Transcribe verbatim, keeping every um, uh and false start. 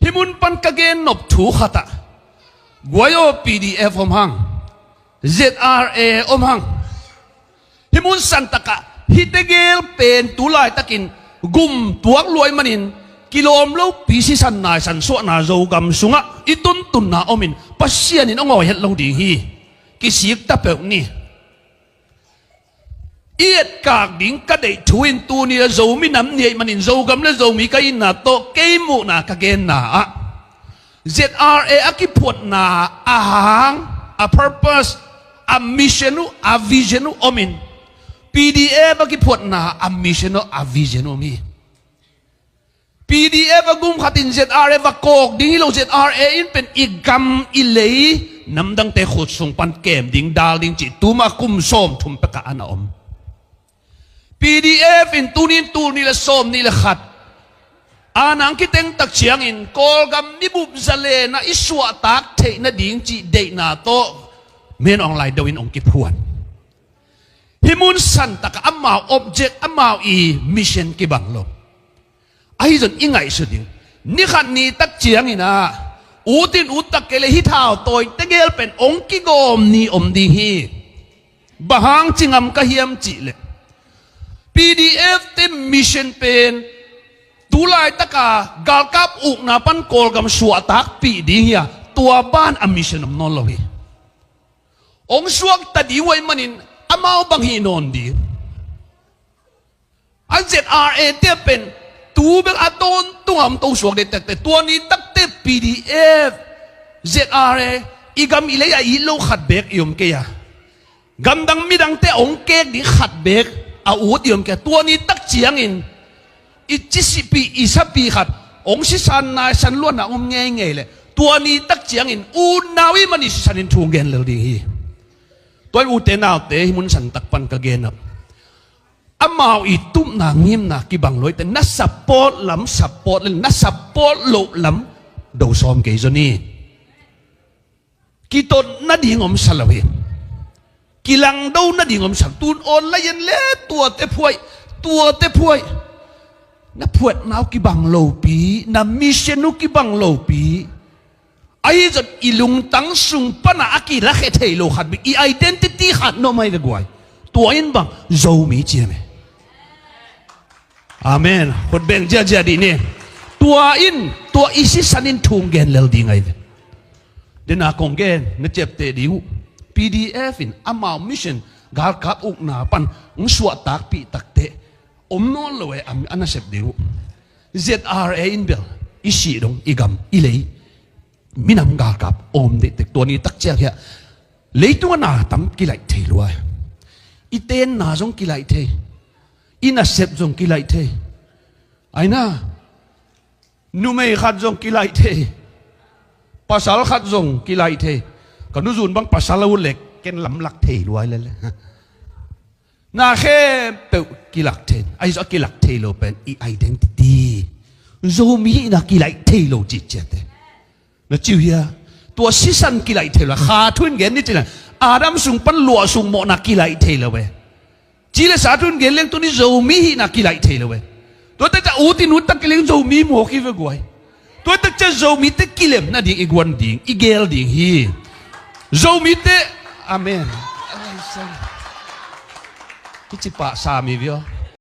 Hih mun pan ka gen nop thu khat ah, guai aw, P D F om hang, Z R A om hang. Hih mun santakah hihte gel pen tu laitakin gum tuak luai manin kilawm lopi sisan naisan suahna Zogam sungah i tuntunna omin Pasian in hong awi het lo ding hi. Kisik ta peuh ni. I etkak ding ka deih thu in tuni le Zomi nam ni ahih manin Zogam le Zomi ka itna tawh kei muhna ka genna ah Z R A a kiphuatna a hang, a purpose, a mission uh, a vision uh omin, P D F a kiphuatna a mission uh, a vision uh om hi. P D F a gum khat in Z R A va kawk ding hi lo, Z R A in pen i gam i lei namdangte khut sung pan kem ding, dal ding cih tuma kum sawm thum pekah a na om. P D F in tunin tul nih le sawm nih le khat a nang kiteng tak ciangin Kawlgam mibup zalen ah i suahtak theih nading cih deihna tawh men awnglai do in hong kiphuan. Hih mun santakah amau object, amau i mission kibang lo. Ahi zong i ngaihsut ding, ni khat ni tak ciangin ah ut in ut tak kei le hih thau tawi tegel pen hong kigawm ni om ding hi. Bang hang ci ngam ka hiam cih leh P D F te mission pen tu laitaka galkap ukna pan Kawlgam suahtakpih ding hi a, tua ban a mission om nawn lo hi. Hong suakta ding uh ahih manin amau bang hih nawn ding. A Z R A te pen tu bek a tawntung a om to suak dei tekte, tua ni takte P D F, Z R A, i gam i lei a it lo khat bek i om kei a, gamdang midangte hong kek ding khat bek a ut i om kei a, tua ni tak ciangin i cisipi i sapi khat hong sisan naisan luanna om ngeingei leh tua ni tak ciangin unau i man i sisan in thu gen lel ding hi. Tua in ute naute, hih mun santak pan ka gen a, amau i tupna ngimna kibang luaite na support lam support le na support loh lam do sawm kei zaw ni. Kitot nading om sa lo hi. Kilangdo nading om sa lo. Tun online le tuate phuai, tuate phuai. Na phuatna uh kibang lopi, na mission uh kibang lopi. Ahi zong i lungtang sung pana a kilakhia thei lo khat bek, i identity khat na om ahi ve guai. Tua in bang Zomi ciam e. Amen. Khut beng ziahziah dih ni. Tua in, tua i sisan in thu gen lel ding ahi ve. Dena kong gen na ciapteh ding uh, P D F in amau mission galkap ukna pan hong suahtakpih takteh om nawn lo e, a nasep ding uh. Z R A in bel i sih dong i gam i lei minam galkap om deitek, tua ni tak ciang hiah leitungah na tam kilaih thei lua. I tenna zong kilaih thei, i nasep zong kilaih thei. Aina, numei khat zong kilaih thei, pasal khat zong kilaih thei. Ka nuzun bang pasal a ut leh ken lamlak thei lua lele. Na khempeuh kilak thei. Ahi zong a kilak thei lo pen i identity, Zomi hihna kilaih thei lo cih ciate. Na ci uh hia? Tua sisan kilaih thei lo. Kha thu in gen ni ci leng Adam sung pan luah sung mawhna kilaih thei lo e. Ci le sa thu in gen leng tuni Zomi hihna kilaih thei lo e. Tua takciang ut in ut tak kei leng Zomi mawk hi ve guai. Tua takciang Zomite kilem nading i guan ding, i gel ding hi. Zomite, amen. Kici pah sa mi vio.